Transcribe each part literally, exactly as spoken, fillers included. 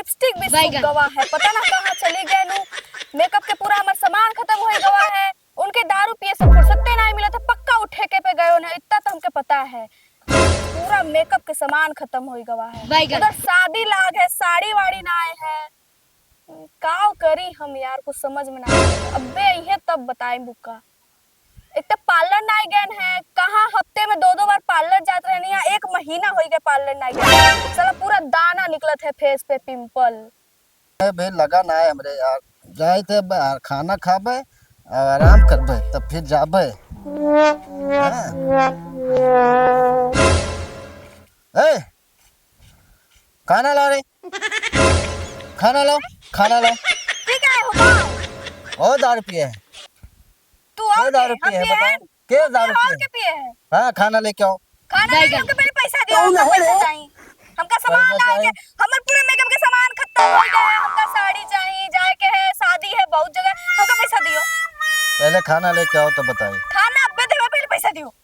लिपस्टिक भी सूख गवा है, पता ना कहाँ चली गए नू। मेकअप के पूरा हमार सामान खत्म हो गवा है। उनके दारू पिए से फुर्सते नहीं मिलत है, पक्का उ ठेके पे गए ना, इतना तो हमके पता है। पूरा मेकअप के सामान खत्म हो गवा है। उधर शादी लाग है, साड़ी वाड़ी ना आए है। काव करी हम यार, कुछ समझ में ना आए। अबे इहे तब बताई बुक्का। एक तो पार्लर नाई गए हैं, कहाँ हफ्ते में दो दो बार पार्लर जात रहनी है, एक महीना हो गया पार्लर नाई गए। साला पूरा दाना निकलत है फेस पे, पिंपल। ए बे, लगा ना है हमरे यार, जाए थे बाहर खाना खाबे और आराम करबे, तब फिर जाबे। हाँ। ए, खाना ला रे, खाना ला, खाना ला। ठीक है, हो गया। ओ दारू पिए है। तू और के? दारू पिए है, बताओ। के दारू पिए है? के पिए है? हाँ, खाना लेके आओ। खाना लेके हमके पहले पैसा दियो, हमका पैसा चाहिए। हमका सामान लाए के, हमर पूरे मेकअप के सामान खत्म हो गया है, हमका साड़ी चाहिए, जाए के है, शादी है बहुत जगह, हमका पैसा दियो। पहले खाना लेके आओ तो बताई। खाना अबे देबे, पहले पैसा दियो।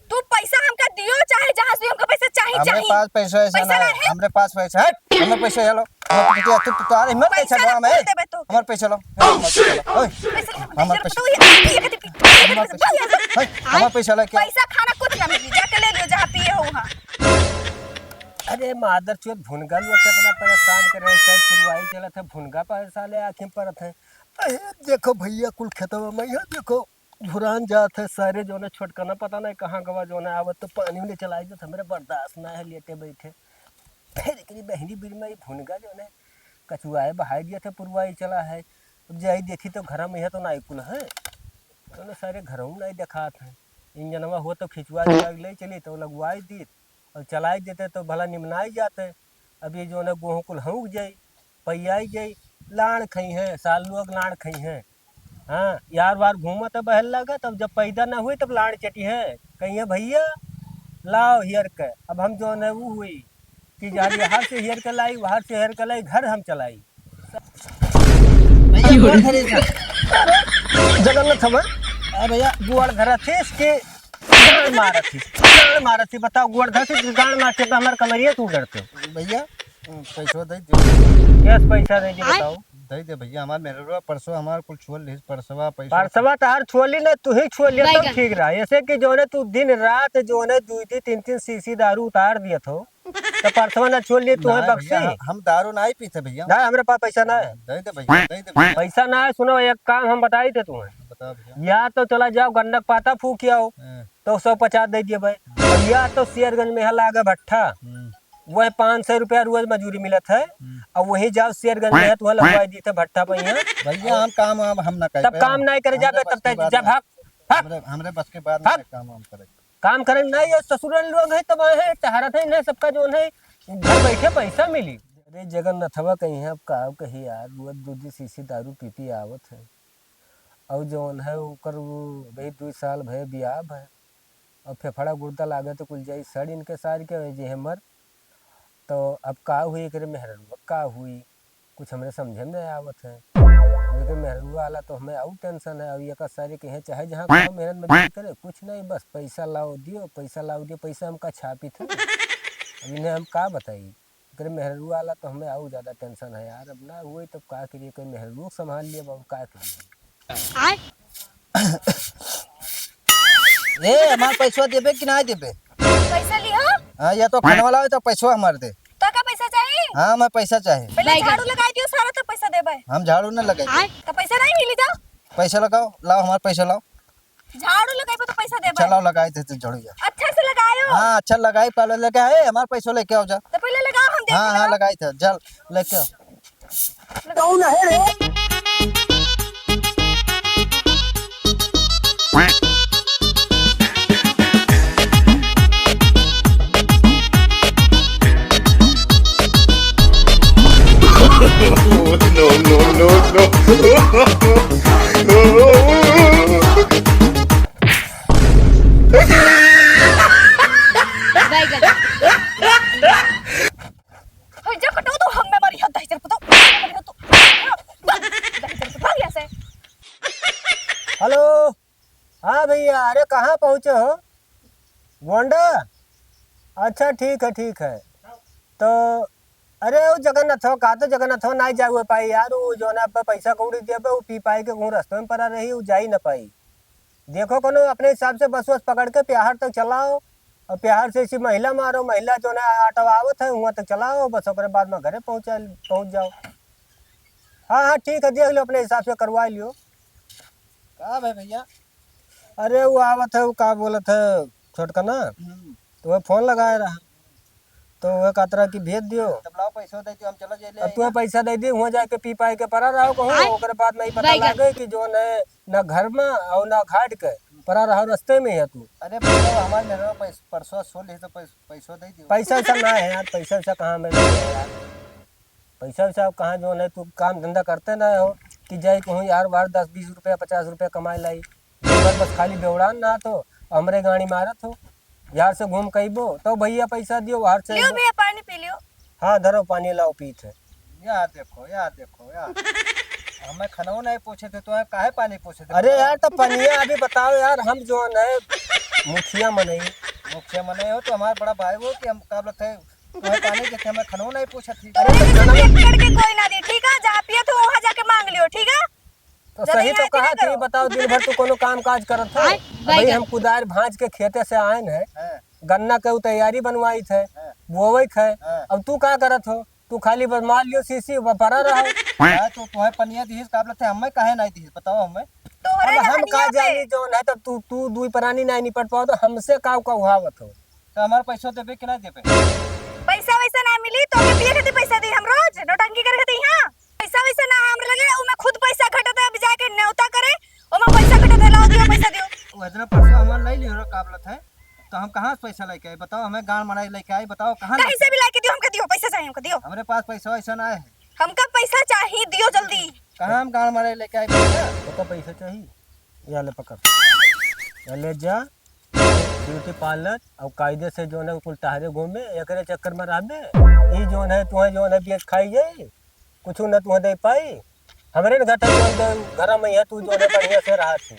तू पैसा हमका दियो, चाहे जहाँ से हमका पैसा चाहिए, हमरे चाहिए। पास पैसा ऐसा पैसा ना है। हमरे पास पैसा है, हमरे पैसा है लो। हमरे पैसा, तू, तू, तू, अरे, हमरे पैसा पैसा लो, हमें। देबे तो। हमरे पैसा लो। हमरे पैसा लो। ओए, पैसा लो, हमरे पैसा पैसा लो। ये, ये, ये, ये, ये, हमरे पैसा। है, हमरे पैसा लेके आओ। पैसा खाना कुछ ना मिली, जाके ले लियो जहाँ पिए हो वहाँ। अरे मादर चोद भुनगा लोग कितना परेशान कर रहे हैं, शायद पुरवाई चलत है, भुनगा पर साले आँखें पड़त है। अरे देखो भैया कुल खेतवा में, यहाँ देखो। झुरान जात है सारे, जौने छोटकना पता नहीं कहाँ गवा, जौने आवत तो पानी में चलाई देत, हमरे बर्दाश्त ना है लेटे बैठे। फिर एकरी बहिनी बीर में ई भुनगा जौने कचुआए बहाई दिया था, पुरवाई चला है। अब जाई देखी तो घर में है तो नाई कुल है, जौने सारे घरों में नाई देखात है। इंजनवा हो तो खिंचवा के ले चली तो लगवाई दी, और चलाई देते तो भला निमनाई जाते। अब ये जौने गोहूँ कुल हौक जाई, पइयाई जाई, लाड़ खइहें, साल लोग लाड़ खइहें। हाँ, यार वार घूमत बहल लगे, तब जब पैदा ना हुई, तब लाड़ चटी है। कहिए, "भैया, लाओ हेयर के।" अब हम जौन है, वो हुई कि जहाँ, यहाँ से हेयर के लाई, वहाँ से हेयर के लाई, घर हम चलाई। भैया, गोड़ धरे थे। जगन्नाथ हमें। अरे भैया, गोड़ धरा थे इसके, गाड़ मारा थी, गाड़ मारा थी। बताओ, गोड़ धरा थी, गाड़ मार के तो हमारे कमरिया तू डरते हो। भैया, पैसवा दे दे। कैश पैसा दे दे, आय? बताओ। दे दे भैया, हमार मेहररुआ परसों हमार कुल छुअल रही, परसवा पैसा। परसवा तहार छुअली ना, तू ही छुअली तो बैगन। ठीक रहा। ऐसे कि जौने तू दिन रात जौने दुई दुई तीन तीन सीसी दारू उतार दिया थो, तो परसवा ना छुअली तू है ना बक्सी। भैया, हम दारू ना ही पीते भैया। ना, हमरे पास पैसा ना है। दे दे भैया, दे दे भैया। पैसा ना है, सुनो, एक काम हम बताई थे तुम्हें। बता भैया। या तो चला जाओ गन्नक पाता फूक आओ, हाँ। तो सौ पचास दे दिए भाई। या तो शेरगंज में है लागे भट्ठा, हम्म। वह पाँच सौ रुपया रोज मजूरी मिलत है, हम्म। और वही जाओ शेरगंज में है, तो वहाँ लगवाई दी थे भट्ठा पे यहाँ। भैया, हम काम हम, हम ना कर तब पाए। काम नहीं करे हमरे जाबे, बस तब की तय बात जा ना। भाग, भाग। हमरे, हमरे बस के बात भाग। ना काम हम करे। काम करे नहीं, ये ससुरन लोग है, तब आए हैं, टहरत है, इन्हें सबका जौन है, घर बैठे पैसा मिली। अरे जगन्नाथवा कहीं है, अब का कही यार, रोज दो दो सीसी दारू पीती आवत है। और जौन है, ओकर वो अभी दो साल भय बियाह है। अब फेफड़ा गुर्दा लागे तो कुल जाई सड़ इनके सार के, जे हमर तो अब का हुई, एकरे मेहररुआ का हुई, कुछ हमरे समझे में नहीं आवत है। अब एकरे मेहररुआ वाला तो हमें आऊ टेंशन है। अब ये का सारे कहे चाहे जहाँ कहो मेहनत मजदूरी करे, कुछ नहीं, बस पैसा लाओ दियो, पैसा लाओ दियो, पैसा हमका छापित है। अब इन्हें हम का बताई, एकरे मेहररुआ वाला तो हमें आऊ ज्यादा टेंशन है यार। अब ना हुई तब का करिए, कोई मेहररुआ संभाल लिया, अब का करिए। आय? ए, हमार पैसवा देबे कि ना देबे? पैसा लिहो? हाँ, या तो खाना वाला हो तो पैसवा हमार दे। तो का पैसा चाहिए? हाँ, हमें पैसा चाहिए। पहले बैगन। झाड़ू लगाई दियो सारा, तो पैसा देबे। हम झाड़ू ना लगाई। आय? तो पैसा नहीं मिली जाओ। पैसा लगाओ, लाओ हमार पैसा लाओ। झाड़ू लगाई तो पैसा देबे। चलो लगाई देते झाड़ू या। अच्छा से लगायो। हाँ, अच्छा लगाई, पहले लेके आए, हमार पैसा लेके आओ जा। तो पहले लगाओ, हम देते हाँ, हाँ, लगाओ। लगाई थे, चल लेके आओ। कौन है रे? No, no, no, no। बैगन। हई जा कटो तो हम में मरी हो, दहिजर पुतो, मरी हो तू। दहिजर पुतो, भाग यहाँ से। हेलो, हाँ भैया, अरे कहाँ पहुँचे हो? गोंडा? अच्छा, ठीक है, ठीक है। तो अरे, उ जगन्नाथ हो, का तो जगन्नाथ हो, नाहीं जाए हुए पाई यार, उ जौन है, अब पैसा कौड़ी देबे, उ पी पाई के कहूँ रस्ते में पड़ा रही, उ जाई न पाई। देखो, कोनो अपने हिसाब से बस वस पकड़ के प्याहर तक चलाओ, और प्याहर से इसी महिला मारो, महिला जौन है, ऑटो आवत है, हुआं तक चलाओ, बस ओकरे बाद में घरे पहुँचा, पहुँच जाओ। हाँ, हाँ, ठीक है, देख लियो, अपने हिसाब से करवा लियो। का भाई भैया? अरे, उ आवत है, उ का बोलत है, छोटका ना, हम्म। तो वह फोन लगाए रहा, तो वह कहत रहा कि भेज दियो। तब लाओ, पैसा दे दियो, हम चलो जेले अब आई तू ना। पैसा दे दी, हुआं जाके पी पाई के परा रहो कहूँ, आय। ओकरे बाद नहीं पता बैगन। लागे कि जौन है, ना घर में और ना घाट के, परा रहो, रस्ते में है तू। अरे भैया, हमारे मेहरवा पैस-, परसों सो ले तो पैस-, पैसो दे दियो। पैसा वैसा ना है यार, पैसा वैसा कहाँ मिले यार? पैसा वैसा अब कहाँ, जौन है, तू काम धंधा करते ना हो कि जाई कहूँ यार, बार दस बीस रुपया, पचास रुपया कमाए लाई। दिन भर बस खाली बेवड़ान ना तो हमरे गाड़ी मारत हो, यार से घूम कइबो, तो भैया पैसा दियो, बाहर से लियो अइबो। भैया, पानी पी लियो। हाँ, धरो पानी, लाओ पीत है। यार देखो, यार देखो, यार। हमें खनऊ नहीं पूछे थे, तो काहे पानी पूछे थे? अरे यार, तो पनिया अभी बताओ यार, हम जौन है मुखिया मनई। मुखिया मनई हो तो हमारे बड़ा भाई हो कि हम का बोलते हैं, तुम्हें पानी देते, हमें खनऊ नहीं पूछे थे। अरे तो तोहरे से खाना पेट करके कोई ना दे, ठीक है? जहाँ पिए तो वहाँ जाके मांग लियो, ठीक है? तो ज्यादा सही तो यहाँ कहा नहीं थी, करो। बताओ, दिन भर तू कोनो काम काज करत हो? आय, अब भाई बैगन। हम कुदार भांज के खेते से आए हैं, हाँ। गन्ना के उ तैयारी बनवाई थे, हाँ। बोवे थे, हाँ। अब तू का करत हो? तू खाली बस मार लियो सीसी, ब-, परा रहो। हाँ, तो तुम्हें पनिया दिहिस, का बोलते, हमें काहे नहीं दिहिस, बताओ हमें। तोहरे अब हम का जहनिया पे। जानी, जौन है, तब तू, तू दुई प्राणी नहीं निपट पाओ, तो हमसे का कहावत हो? तो हमार पैसा देबे कि ना देबे? पैसा वैसा ना मिली, तो के पिए खातिर पैसा दी हम रोज, नौटंकी करे खातिर यहाँ। पैसा वैसा ना हमरे लगे, उमे खुद पैसा घटत है, अब जाके न्योता करे, ओमे पैसा घटत है, लाओ दियो, पैसा दियो। वो इतना पैसा हमार नहीं लियो रे, का बोलत है? तो हम कहाँ से पैसा लेके आए? बताओ, हमें गाँव मनाई लेके आई, बताओ कहाँ कहीं लेके से भी लाके दियो, हमके दियो, पैसा चाहिए, हमको दियो। हमरे पास पैसा वैसा ना है। हमका पैसा चाहिए, दियो जल्दी। कहाँ हम गाँव मनाई लेके आए पैसा? ओका पैसा चाहिए, या ले पकड़, या ले जा। ब्यूटी पार्लर और कायदे से जौन है कुल टहरे घूमे, एकरे चक्कर में रहबे। ई जौन है तुहें जौन है बेच खाई जाई, कुछ न तुहें दे पाई। हमरे न घटा जौन है घर में है, तू जौन है बढ़िया से रहा थी।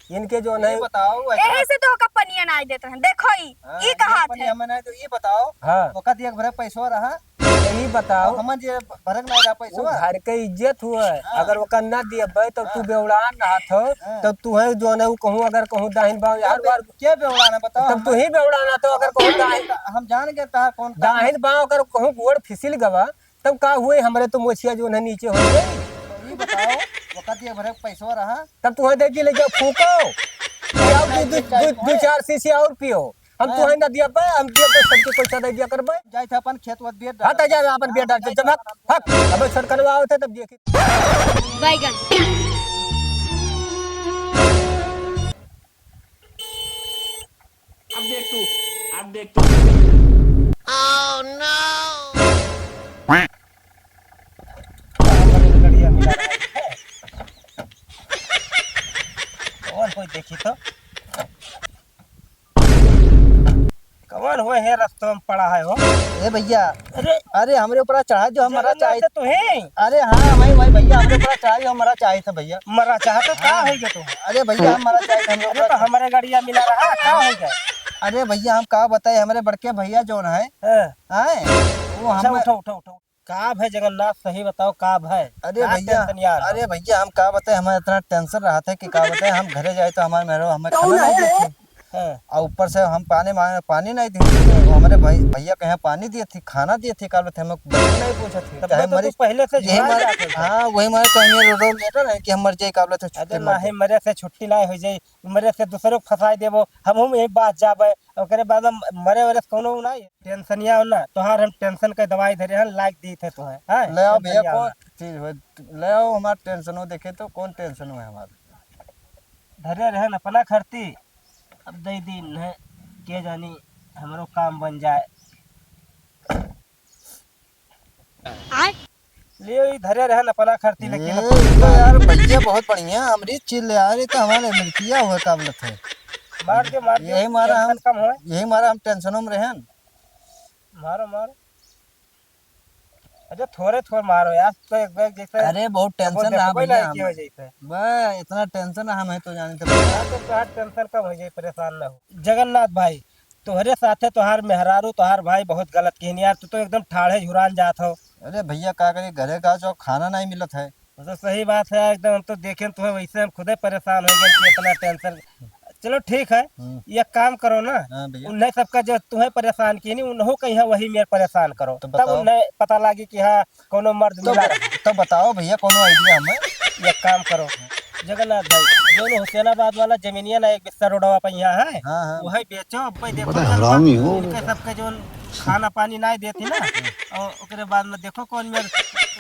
इनके जौन है ये बताओ, ऐसा एही से तो ओका पनिया ना देत रहन। देखो ई, हाँ, ई ये कहा पनिया थे। हमें नहीं तो ये बताओ, हाँ। ओका दिए भरे पैसवा रहा, तो ई बताओ, अब हमन जे भरक ना रहा वो पैसवा। घर के इज्जत हुए, हाँ। अगर ओकर ना दियबे, तब तू हाँ। बेवड़ान रहत हो, हाँ। तब तू है जौन है, उ कहूँ, अगर कहूँ दाहिन बाँव, यार, के बे-, बार के बेवड़ान है, बताओ तब हम। तू ही बेवड़ान रहत हो, अगर कहूँ दाहिन, हम जान गए तहार कौन काम है। दाहिन बाँव अगर कहूँ गोड़ फिसिल गवा, तब का हुए, हमरे तो मोछिया जौन है नीचे हो गई। तो ई बताओ, ओकर दिए भरे पैसवा रहा, तब तू है दे दी, ले जाओ, फूको। ले आओ, दू, दू, दू, दू चार सीसी और पियो। हम हाँ। तुहें ना दिया बे, हम दिया बे, सबके पैसा दे दिया कर बे। जाइत है अपन खेत वत बेट हाँ, डाल। तो जा, अपन बेट डाल, जब हक, हक, अब छोटकनवा आवत है, तब देखी। बैगन। अब देख तू, अब देख तू। Oh no! और कोई देखी तो। कवन हुए है रस्तवा में पड़ा है हो? ए भैया, अरे। अरे हमरे ऊपर चढ़ा जो हम मरा जगन्नाथ चाहित। तो है। अरे हाँ, वही, वही भैया, हमरे ऊपर चढ़ा जो हम मरा चाहित है भैया। मरा चाहत तो का हाँ। है गया तू? अरे भैया, हम मरा चाहित, हमरे अरे ऊपर तो हमारे गाड़िया मिला रहा, का है गया? अरे भैया, हम का बताए, हमरे बड़के भैया जौन है, हाँ। हैं? वो अच्छा, हम उठो, उठो, उठो। का भय जगन्नाथ, सही बताओ, का भय? अरे का भैया, tension यार? अरे भैया, हम का बताए, हमें इतना tension रहत है कि का बताए, हम घरे जाए तो हमारे मेहरो हमें खाना नहीं देते। हाँ। और ऊपर से हम पानी मांगे, पानी नहीं देते। वो हमारे भाई, भैया कहे पानी दिए थे, खाना दिए थे, का बोलते हमें बच्चे नहीं पूछे थे। तब कहे तो तू मरी, पहले से यही झुरा मर-, जात है। हाँ, वही मारे कहेंगे रो, रो लेटर है कि हम मर जाए, का बोलते छुट्टी अरे मार नहीं, दे। मरे से छुट्टी नहीं हो जाए, मरे से दूसरों को फंसाई देबो, हम, हम यही बात जाबे। ओकरे बाद हम मरे वरे से कौनो नहीं। टेंशनिया हो ना, तोहार हम tension के दवाई धरे हन, लाग दी थे तोहे, हैं? ले आओ भैया, tension कौन ना। चीज हो? ले आओ हमार tension हो, देखे तो कौन tension हो हमार? धरे रहन अपना खरती, अब दे दिन है, के जानी हमरो काम बन जाए। आय। ले ई धरे रहन अपना खरती लेके ये ना तो यार भैया बहुत बढ़िया, हमरी चीज ले आ रही तो हमारे मिर्चिया हुआ का बोलत है। मार दे, मार दे। यही मारा हम, tension कम होए। यही मारा हम tension में रहन। मारो, मारो। अरे थोड़े थोड़े मारो यार, तो एक बार जैसे अरे बहुत tension रहा भैया हमें। बे, इतना tension रहा हमें तो जाने थे भैया। हाँ, तो तोहार tension कम हो जाए, परेशान ना हो। जगन्नाथ भाई, तोहरे साथे तोहार मेहरारू, तोहार भाई बहुत गलत किहिन यार, तू तो एकदम ठाढ़े झुरान जात हो। अरे भइया, का करी, घरे का जो खाना नाहीं मिलत है। वो तो सही बात है एकदम। हम तो देखेन तुहैं, वैसे हम खुदै परेशान होइ गए कि इतना tension। चलो ठीक है, हम्म। एक काम करो ना, हाँ भइया। उन्हें सबका जो तुहैं परेशान किहिन, उन्हों का यहाँ वही मेर परेशान करो, तो तब बताओ। उन्हें पता लागी कि हाँ, कौनो मर्द तो मिला। ब-, तो बताओ भइया, कौनो idea हमें। एक काम करो, जगन्नाथ भाई, जो हुसैनाबाद वाला जमीनिया ना एक बिस्सा रोडवा पे यहाँ है, हाँ, हाँ। वही बेचो। अब भाई देखो, बड़ा हरामी हो। इनके सबके जो खाना पानी नाहीं देती ना, और ओकरे बाद में देखो कौन मेर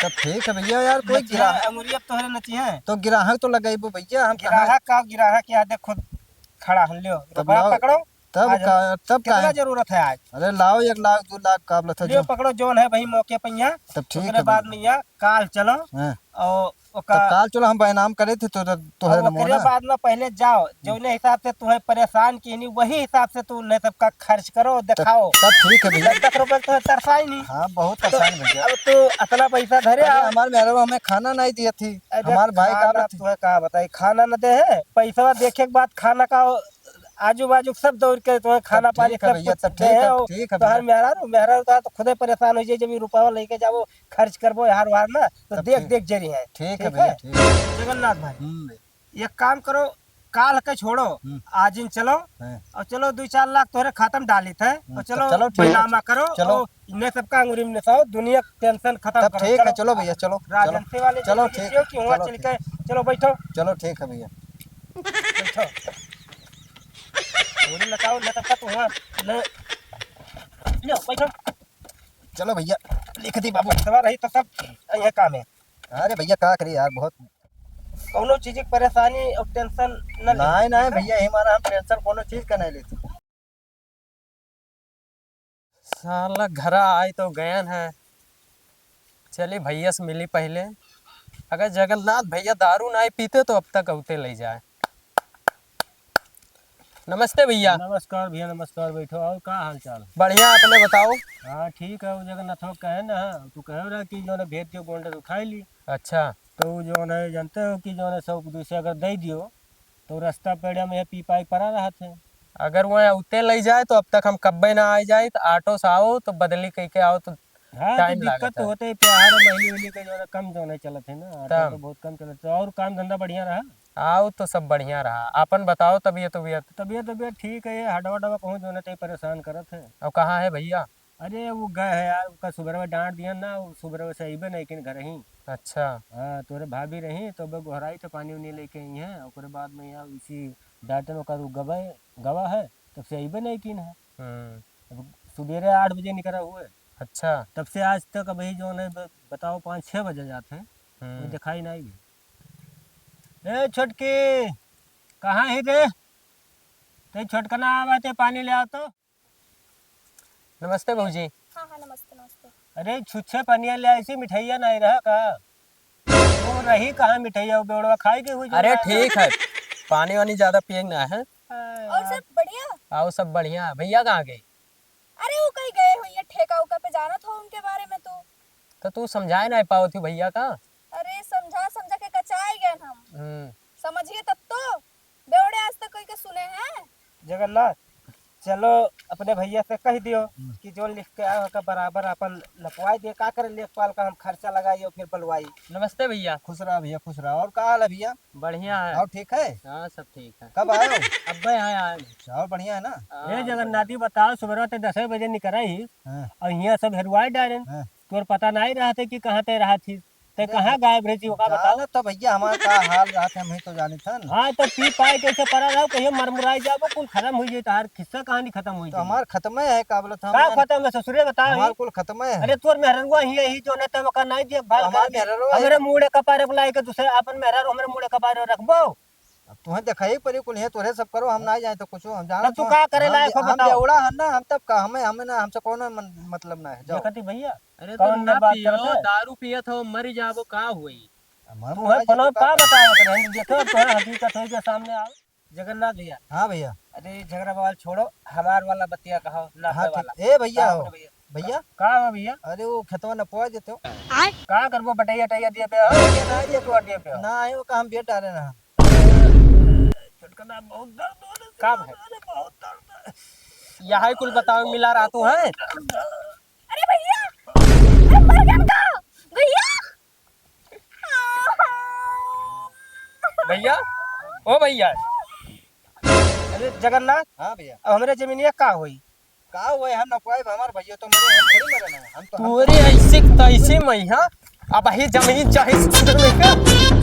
तब ठीक है भइया, यार, कोई नचिया गिराहक अंगुरी अब तोहरे नची है। तो गिराहक तो लगइबो भइया, हम कहाँ गिराहक का, गिराहक यहाँ देख खुद खड़ा है, ल्यो, तब रुपया लाओ, पकड़ो, तब आ जाओ। का, तब कितना का? जरूरत है आज? अरे लाओ, एक लाख, दो लाख का बोलत है ल्यो, जो। पकड़ो, जौन है भाई मौके पे यहाँ, तब ठीक ओकरे है बाद भइया। में यहाँ काल चलो हाँ। और तब ओका काल चलो, हम बैनाम करे थे तो, तोहरे अब ओकरे नमूना। बाद में पहले जाओ, जौने हिसाब से तुहैं परेशान किहिन, वही हिसाब से तू उन्हें सबका खर्च करो, तब, दिखाओ। तब ठीक है भइया। दस रुपये तो तरसाई नहीं। हाँ, बहुत तो तरसाई भइया। अब तू अतना पैसा धरे अरे, आओ। हमार मेहरवा हमें खाना नाहीं दिया थी, अरे, हमार भाई का खाना बात है? तुहैं का बताई, खाना न दे है, पैसा देखे के बाद खाना का आजू बाजू सब दौड़ के तुहैं तब खाना पानी ठीक है सब भइया, कुछ तब दे ठीक है, है, और ठीक है तोहार भइया। मेहरारू, मेहरारू तोहार तो खुदै परेशान होइ जाई, जब ये रुपया लेके जाबो, खर्च करबो यार वार ना, तो तब देख, ठीक। देख जरी है। ठीक है ठीक भइया, है? ठीक है। जगन्नाथ भाई, हम्म। एक काम करो, काल के छोड़ो, हम्म। आजिन चलो, हाँ। और चलो दुइ चार लाख तोहरे खाता में डालित है, हम्म, और तो चलो चलो ठीक है। बैनामा करो, चलो। और इन्हें सबका अंगुरी में नसाओ, दुनिया के tension खत्म तब करो, ठीक है, चलो। चलो भइया, चलो, चलो। राजनीति वाले चलो, जैसे ठीक जियो है, कि वहाँ चलो, चल ठीक। के, चलो बैठो। चलो ठीक है भइया। बैठो। अंगुरी में नसाओ, न तब तक वहाँ, न, लो, बैठो। चलो भइया, लिख दी बाबू। सवार रही तो सब यह काम है। अरे भइया, का करी यार, बहुत कौनो चीज की परेशानी और tension न ले। नाहीं, नाहीं भइया, यही मारा हम tension कौनो चीज का नाहीं लेते। साला घरा आए तो गयन है। चली भइया से मिली पहले। अगर जगन्नाथ भइया दारू नाहीं पीते तो अब तक अउते लइ जाए। नमस्ते भइया। नमस्कार भइया, नमस्कार, बैठो। और का हाल चाल? बढ़िया, अपने बताओ। हाँ, ठीक है। वो जगन्नाथवा कहे ना, तू कहे रहा कि जौन है भेज दियो गोंडे से उठाई ली। अच्छा। तो वो जौन है, जानते हो कि जौन है, सौ दो सौ अगर दे दियो, तो रास्ता पेड़िया में पी पाई पड़ा रहत है। अगर वो अउते लइ जाए, तो अब तक हम कब्बे ना आए जाए, तो auto से आओ, तो बदली कइ के आओ, तो हाँ, तो time लागत दिक्कत तो है। होते ही, त्योहार महीने उहीने के जौन है, कम जौन है चलत है ना, auto तब। तो बहुत कम चलत है। और काम धंधा बढ़िया रहा? आओ, तो सब बढ़िया रहा। आपन बताओ, तबीयत उबियत? तबीयत उबियत ठीक है, ये हडवा डवा कहूँ जौन है, तई परेशान करत है। और कहाँ है भइया? अरे, वो गए है यार, उनका सुबेरवा डांट दिया ना, वो सुबेरवा से अइबे नहीं किन घर ही। अच्छा। हाँ, तोरे भाभी रही, तो अब गोहराई तो पानी उनी लेके आई है, ओकरे बाद में यार इसी डांटन ओकर उ गवा, गवा है, तब से अइबे नहीं किन है। हम्म। अब सुबेरे आठ बजे निकरा हुए। अच्छा। तब से आज तक अभी जौन है, ब-, बताओ, पाँच छः बजे जात है, हम्म। वो दिखाई नहीं है। ए छोटकी, कहाँ ही रे? ते छोटकना आवा, ते पानी ले आओ तो। नमस्ते भौजी। हाँ, हाँ, नमस्ते, नमस्ते। अरे, छुच्छे पनिया ले आई सी, मिठाइया नहीं रहा का? वो रही कहाँ मिठाइया, वो बेवड़वा खाए के हुई जो अरे, ना। ठीक है, पानी वानी ज्यादा पिए के ना है। हाँ। और सब बढ़िया? आओ, सब बढ़िया। भैया कहाँ गए? अरे, वो कहीं गए हुई है, ठेका उका पे जाना था उनके बारे में तो। तो तू समझाए ना पावत थी भैया का? अरे, समझा समझा के कचाए गए हम। हम्म। समझिए तब तो। बेवड़े आज तक कोई के सुने हैं? जगन्नाथ, चलो अपने भैया से कह दियो हम्म। कि जो लिख के आए ओका बराबर अपन नपवाई दे। का करे लेखपाल का हम खर्चा लगाई और फिर बलवाई। नमस्ते भैया। खुश रहा भैया, खुश रहा। और का हाल है भैया? बढ़िया है। और ठीक है? हाँ, सब ठीक है। कब आए हो? अब्बे यहाँ आए हैं। अच्छा, और बढ़िया है ना? हाँ, ए जगन्नाथी, बताओ, सुबह ते दसे बजे निकरा ही हाँ। और यहाँ सब हेरुआए डारेन। हाँ। तोर पता नहीं रहते कि कहाँ ते रहत ही। ते अरे कहाँ गायब रही थी, ओका बताओ। जाना तो भैया हमार का हाल रहत है, हम ही तो जानी थन। हाँ, तो पी पाए कैसे पड़ा रहो, कहियो मरमुराई जाबो, कुल खत्म हुई जाए, तोहार किस्सा कहानी खत्म हुई तो जाए। हमार खत्म है, का बोलत हम का यार? खत्म है, ससुरे बताओ हमार ही। कुल खत्म है। अरे तोर मेहररुआ ही है, ही जो ना तब ओका नहीं देखभाल तो हमार करके मेहररुआ ही हमरे तो मुड़े कपारे बुलाए के दूसरे अपन मेहररुआ हमरे मुड़े कपारे रखबो। अब तुहें देखाई पड़ी कुल, ये तोरे सब करो, हम ना जाए तो कुछ, हम जाना तब तू तो का करे हम लायक बे-, हो, हम बताओ। बेवड़ा हन ना, हम तब का, हमें, हमें ना, हमसे कोनो मन-, मतलब ना है, जाओ। देखती भैया, अरे कौन तो ना बात पियो, करत है? दारू पियत हो, मरी जाबो, का हुई? हमार तू है मरा फोन जाए तो का का करे? बताओ, तो रहने देखो, तो है हकीकत है के सामने आओ। जगन्नाथ भैया। हाँ भैया। अरे झगड़ा बवाल छोड़ो, हमार वाला बतिया कहो, ना हाँ, पे ठीक। वाला। ए भैया का हो। अपने भैया? भैया? का हो भैया? अरे वो खेतवा नपवा देते हो। का करबो, बटैया टैया दिए पे हो, ये ना दिए तो दिए पे हो। ना आए, वो का हम बेच डारे ना। छोटकना बहुत दर्द हो रहा है। का भाई? अरे बहुत दर्द है। यहाँ ही कुल बताओ, मिला रहा तू है। अरे भैया, अरे मर गया का? भैया, ओ भैया, अरे जगन्नाथ, हाँ भैया। अब हमरे जमीनिया का होई? का हुआ है? हम ना पाए, हमार भैया तो मरे, हम थोड़ी मरे ना, हम तो हम तोरे ऐसे तैसे में, हाँ, अब ही जमीन चाहे छूट नहीं का।